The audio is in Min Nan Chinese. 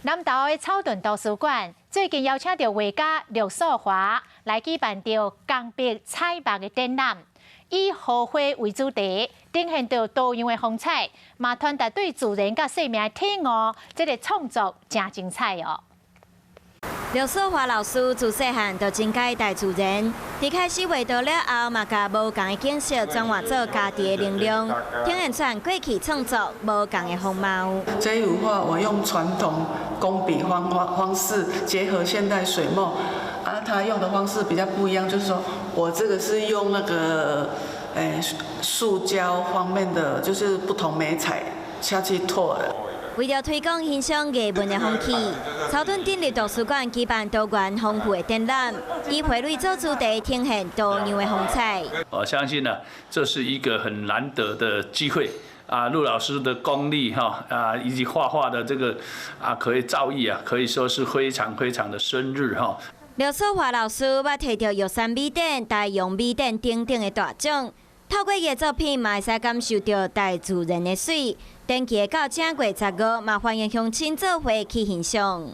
南投的草屯圖書館最近邀請著畫家陸素華來舉辦著工筆彩墨的展覽，以荷花為主題，呈現著多樣的風采，嘛傳達對自然佮生命的體悟，這个創作誠精彩哦。陸素華老師自細漢就真佮意大自然，佇開始畫圖了後，嘛共無仝的景色轉換做家己的能量，呈現出過去創作無仝的風貌。這一幅畫我用傳統工筆方式結合現代水墨，啊，他用的方式比較不一樣，就是說我這個是用那個塑膠方面的，就是不同媒材下去拓的。為著推廣欣賞藝文的風氣，草屯鎮立圖書館舉辦多元豐富的展覽，以花蕊做主題，呈現多樣的風采。我相信呢，這是一個很難得的機會啊！陸老師的功力哈啊，以及畫畫的這個啊，可以造詣啊，可以說是非常非常的深入哈。劉素華老師捌提著玉山美典、大洋美典等等的大獎，透過伊的作品，嘛會使感受著大自然的媠。展期會到正月15，嘛歡迎鄉親做伙去欣賞。